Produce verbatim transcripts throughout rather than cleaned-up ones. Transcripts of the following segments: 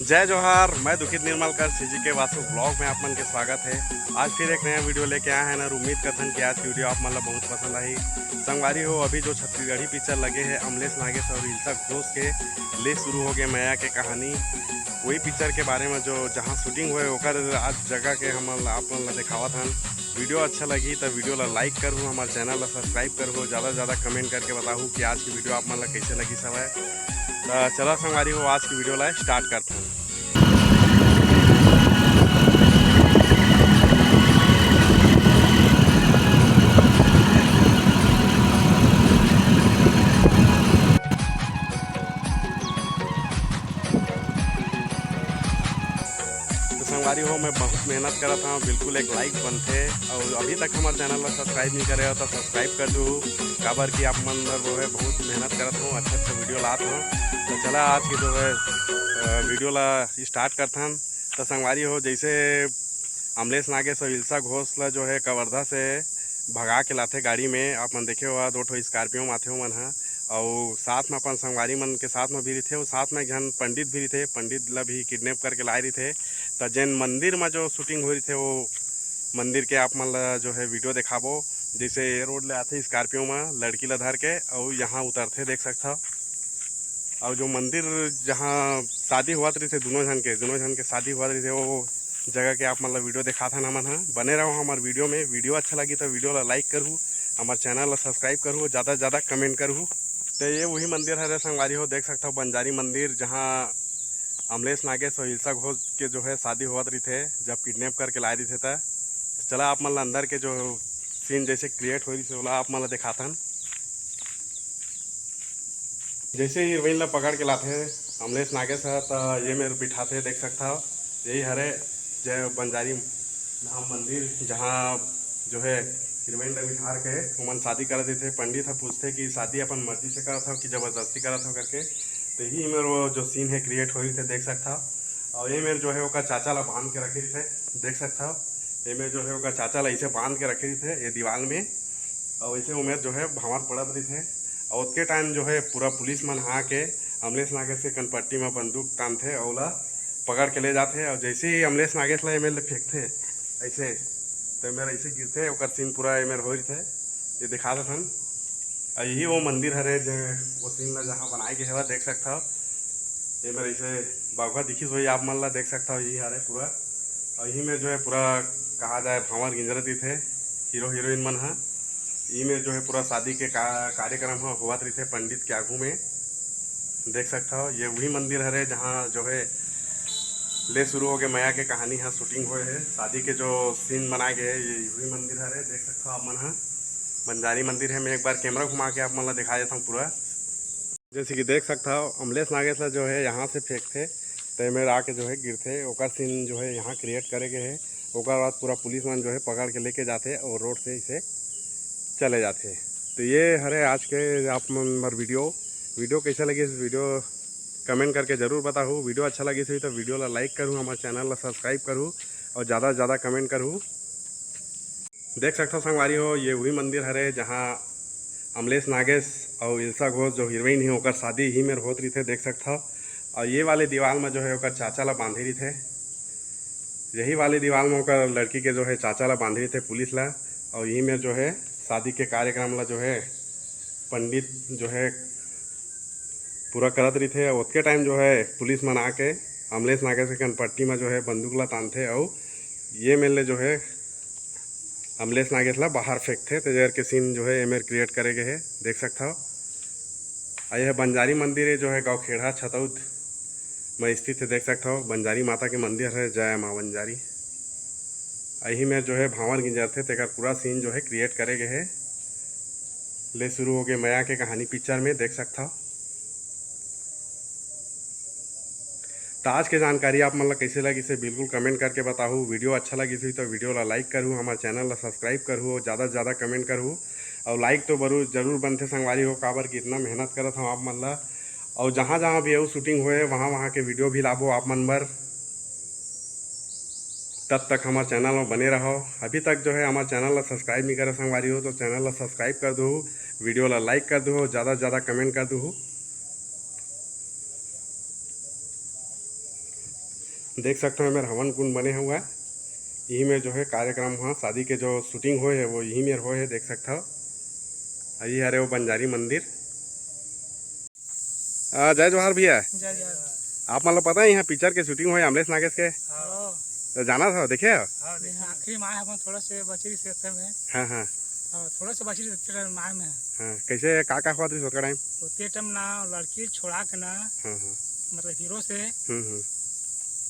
जय जोहार, मैं दुखित निर्मलकर, सीजी के वासु ब्लॉग में आप मन के स्वागत है। आज फिर एक नया वीडियो लेके आए हैं ना, और उम्मीद करथन कि आज की वीडियो आप मन ला बहुत पसंद आही। संगवारी हो, अभी जो छत्तीसगढ़ी पिक्चर लगे है अमलेश नागेश और इल्सा घोष के, ले शुरू हो गए मया के कहानी, वही पिक्चर के बारे में जो जहाँ शूटिंग हुए ओकर आज जगह के हम आप मन ला दिखावत हन। वीडियो अच्छा लगी तो वीडियो ला लाइक करहू, हमारे चैनल ला सब्सक्राइब करहू, ज़्यादा से ज़्यादा कमेंट करके बताहू कि आज की वीडियो आप मन ला कैसे लगी सब है। तो चला संगवारी हो, आज की वीडियो ला स्टार्ट करते हैं। तो संगवारी हो, मैं बहुत मेहनत करत हूँ, बिल्कुल एक लाइक बनते। और अभी तक हमारे चैनल ला सब्सक्राइब नहीं करे हो तो सब्सक्राइब कर दू, काबर कि आप मन बर जो है बहुत मेहनत करत हूँ, अच्छा अच्छा वीडियो लात हूँ। तो चला आज की जो है वीडियो ला स्टार्ट करथन। तो संगवारी हो, जैसे अमलेश नागेश और इल्सा घोष ला जो है कवर्धा से भगा के लाथे गाड़ी में, आप मन देखे हुआ दो ठो स्कॉर्पियो में आथे ओमन ह, और साथ में अपन संगवारी मन के साथ में भी रहिथे, और साथ में एक झन पंडित भी रहिथे, पंडित ला भी किडनैप करके लाए रहिथे। तो जेन मंदिर में जो शूटिंग हो रहिथे वो मंदिर के आप मन ला जो है वीडियो दिखाबो। जैसे ये रोड ले आथे स्कॉर्पियो में लड़की ला धर के, और यहाँ उतरथे, देख सकथव। और जो मंदिर जहाँ शादी होवत रहिथे दोनों झन के, दोनों झन के शादी होवत रहिथे, वो जगह के आप मन ला वीडियो दिखाथन हमन ह। बने रहो हमार वीडियो में। वीडियो अच्छा लगी तो वीडियो ला लाइक करहू, हमार चैनल ला सब्सक्राइब करहू, ज़्यादा से ज़्यादा कमेंट करहू। तो ये वही मंदिर हरे संगवारी हो, देख सकथव बंजारी मंदिर, जहाँ अमलेश नागेश और इल्सा घोष के जो है शादी होवत रहिथे, जब किडनैप करके लाए रहिथे त। तो चला आप मन ला अंदर के जो सीन जैसे क्रिएट हो रहिथे ओला आप मन ला दिखाथन। जैसे हीरोइन ला पकड़ के लाथे अमलेश नागेश ह, त ये मेर बिठाथे, देख सकथव। यही हरे जय बंजारी धाम मंदिर, जहाँ जो है हीरोइन ला बिठार के ओमन शादी कर देथे। पंडित ह पूछथे कि शादी अपन मर्जी से करत हव कि जबरदस्ती करत हव करके। तो यही मेर वो जो सीन है क्रिएट हो रहिथे, देख सकथव। और ये मेर जो है ओकर चाचा ला बांध के रखे रहिथे, देख सकथव। ये मेर जो है ओकर चाचा ला ऐसे बांध के रखे रहिथे ये दीवाल में, और ऐसे ओमेर जो है भांवर पड़त रहिथे। और ओतके टाइम जो है पूरा पुलिस मन आके अमलेश नागेश के कनपट्टी में बंदूक तानथे और ओला पकड़ के ले जाथे। और जैसे ही अमलेश नागेश ला एमेर ले फेंकथे ऐसे, तो एमेर ऐसे गिरथे, ओकर सीन पूरा एमेर हो रहिथे, ये दिखा देथन। और यही वो मंदिर हरे जे वो सीन ला जहाँ बनाए गए हवा, देख सकथव। एमेर ऐसे बघवा दिखिस वही आप मन ला देख सकथव, यही हरे पूरा। और यही में जो है पूरा कहा जाए भांवर गिंजरत रहिथे हीरो हीरोइन मन ह। ई में जो है पूरा शादी के का-, कार्यक्रम ह होवत रहिथे पंडित के आगू में। देख सकथव ये वही मंदिर हरे जहाँ जो है ले शुरू हो गए मया के कहानी ह शूटिंग होए है, शादी के जो सीन बनाए गए है, ये वही मंदिर हरे। देख सकथव आप मन ह बंजारी मंदिर है। मैं एक बार कैमरा घुमा के आप मन ला दिखा देता हूँ पूरा। जैसे कि देख सकथव अमलेश नागेश ला जो है यहाँ से फेंकथे, तो एमेर आके जो है गिरथे, ओकर सीन जो है यहाँ क्रिएट करे गए है। ओकर बाद पूरा पुलिस मन जो है पकड़ के लेके जाथे और रोड से इसे चले जाथे। तो ये हरे आज के आप मन बर वीडियो। वीडियो कैसे लगिस, वीडियो कमेंट करके जरूर बताहू। वीडियो अच्छा लगिस होही तो वीडियो ला लाइक करहू, हमारे चैनल ला सब्सक्राइब करहू और ज़्यादा से ज़्यादा कमेंट करहू। देख सकथव संगवारी हो, ये वही मंदिर हरे जहाँ अमलेश नागेश और इल्सा घोष जो हीरोइन है ओकर शादी ही मेर होत रहिथे, देख सकथव। और ये वाले दीवाल में जो है ओकर चाचा ला बांधे रहिथे, यही वाले दीवाल में ओकर लड़की के जो है चाचा ला बांधे रहिथे पुलिस ला। और यही मेर जो है शादी के कार्यक्रम ला जो है पंडित जो है पूरा करत रहिथे। ओतके टाइम जो है पुलिस मन आके अमलेश नागेश के कनपट्टी में जो है बंदूक ला तानथे और ये मेर ले जो है अमलेश नागेश ला बाहर फेंकथे, तेजेर के सीन जो है एमेर क्रिएट करे गए है, देख सकथव। आ यह बंजारी मंदिर है जो है गाँव खेड़ा छतौद में स्थित है, देख सकथव। बंजारी माता के मंदिर है, जय माँ बंजारी। यही में जो है भांवर गिंजरथे, तेकर पूरा सीन जो है क्रिएट करे गए है। ले शुरू हो गए मया के कहानी पिक्चर में, देख सकथव। तो आज के जानकारी आप मन ला कैसे लगिस हे, बिल्कुल कमेंट करके बताहू। वीडियो अच्छा लगिस होही तो वीडियो ला लाइक करहू, हमारे चैनल ला सब्सक्राइब करहू और ज़्यादा से ज़्यादा कमेंट करहू। और लाइक तो बरू जरूर बनथे संगवारी हो, काबर कि इतना मेहनत करत हूँ आप मन ला। और जहाँ जहाँ भी अउ शूटिंग होए वहाँ वहाँ के वीडियो भी लाबो आप मन बर। तब तक हमारे चैनल में बने रहो। अभी तक जो है हमारे चैनल ला सब्सक्राइब नहीं करे संगवारी हो तो चैनल ला सब्सक्राइब कर दो, वीडियो ला लाइक कर दो, ज़्यादा से ज़्यादा कमेंट कर दो। देख सकथव, एमेर हवन कुंड बने हुआ है। यही मेर जो है कार्यक्रम हुआ, शादी के जो shooting होए है, वो यही मेर होए है, देख सकथव। अ, ये हरे वो बंजारी मंदिर। अ, जय जोहार भैया। जय जोहार। आप मन ल पता है, यहाँ picture के shooting होए अमलेश नागेश के? हाँ। तो जाना था, देखे हो? हाँ, देखे। आखिरी में आए, हम थोड़ा से बचे रहिस में। हाँ, हाँ। हाँ, थोड़ा से बचे रहिस में आए में। हाँ, कैसे, का, का हुआ था ओतका time? ओतके time ना, लड़की छोड़ा के ना, हाँ, हाँ। मतलब हीरो से हम्म, हम्म।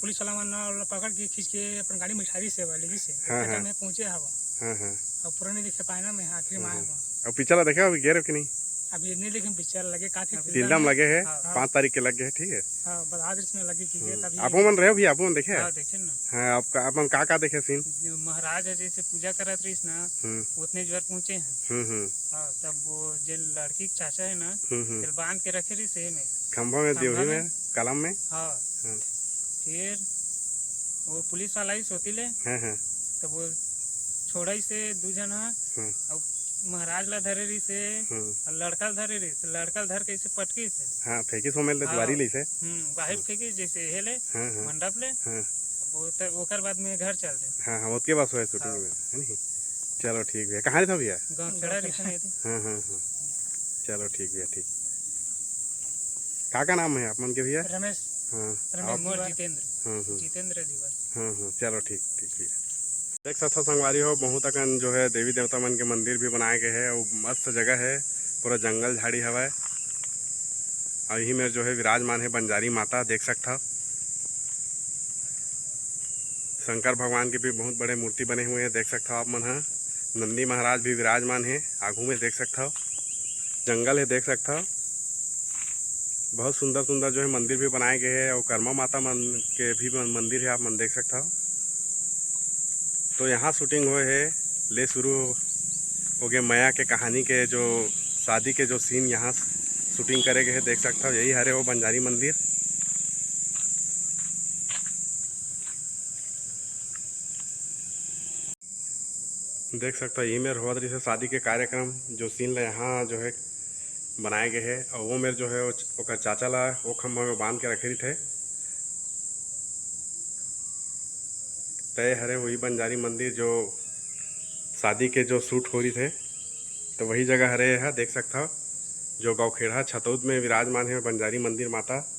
पुलिस वाला मन ना पकड़ के, खींच के अपन गाड़ी में ठारी से वाले से हाँ, ओतके हाँ। Time में पहुँचे हवा। हाँ, हाँ। अब पूरा नहीं देखे पाए ना मैं, आखिरी में आए हम्म। हवा। अब picture ला देखे हो, अभी गे रहे हो कि नहीं? अभी नहीं देखे picture, लगे का थे, तिल्दा में लगे है, हाँ। पाँच तारीख के लग गए है, ठीक है। हाँ, बता दृश्य में लगे की हम्म। तभी। आप मन रहे हो भी, आप मन देखे? हाँ, देखे ना। हाँ, आपका, आप मन का, का देखे scene? जो महाराज है जैसे पूजा करत रहिस ना, हम्म। उतने जोर पहुँचे हैं। हम्म, हम्म। हाँ, तब वो जे लड़की के चाचा है ना, हम्म, हम्म। तेल बांध के रखे रहिस है में। खंभा में, खंभा देवही में। में, कलम में? हाँ। हाँ। फिर वो पुलिस वाला ही सोती ले, हाँ, हाँ। तब वो छोड़ाइस हे दू झन ह, हाँ। अउ महाराज ला धरे रहिस हे, हाँ। अउ लड़का ला धरे रहिस, लड़का ला धर के ऐसे पटकिस हे। हाँ, फेंकिस ओमेर ले हाँ। दुआरी ले से। हम्म, बाहर हम्म। फेंकिस जैसे हे ले, हाँ, हाँ। मंडप ले। हाँ। अब वो त-, ओकर बाद में घर चल दे। हाँ, हाँ, ओतके बाद होए shooting हाँ। में, है नहीं? चलो ठीक भैया, कहाँ रहता भैया? गाँव खेड़ा रहता है। हाँ, हाँ, हाँ। चलो ठीक भैया, ठीक। का, का नाम है आप मन के भैया? रमेश। हाँ, रमेश आप? मोर जितेंद्र। हाँ, हाँ। जितेंद्र धीवर। हाँ, हाँ, चलो ठीक, ठीक भैया। देख सकथव संगवारी हो, बहुत अकन जो है देवी देवता मन के मंदिर भी बनाए गए है, अउ मस्त जगह है, पूरा जंगल झाड़ी हवय। अउ यही मेर जो है विराजमान है बंजारी माता, देख सकथव। शंकर भगवान के भी बहुत बड़े मूर्ति बने हुए हैं, देख सकथव आप मन ह। नंदी महाराज भी विराजमान है, आगू में देख सकथव। जंगल है, देख सकथव। बहुत सुंदर सुंदर जो है मंदिर भी बनाए गए हैं, अउ कर्मा माता मन के भी मन-, मंदिर है, आप मन देख सकथव। तो यहाँ shooting होए है, ले शुरू हो गए मया के कहानी के, जो शादी के जो scene यहाँ shooting करे गए है, देख सकथव। यही हरे वो बंजारी मंदिर। देख सकथव, यही मेर होवत रहिस हे शादी के कार्यक्रम, जो scene ला यहाँ जो है बनाए गए है, अउ वो मेर जो है वो च-, ओकर चाचा ला वो खंभा में बांध के रखे रहिथे। तय हरे वही बंजारी मंदिर, जो शादी के जो shoot हो रहिथे, तो वही जगह हरे, यह देख सकथव, जो गौखेड़ा छतौद में विराजमान है बंजारी मंदिर माता।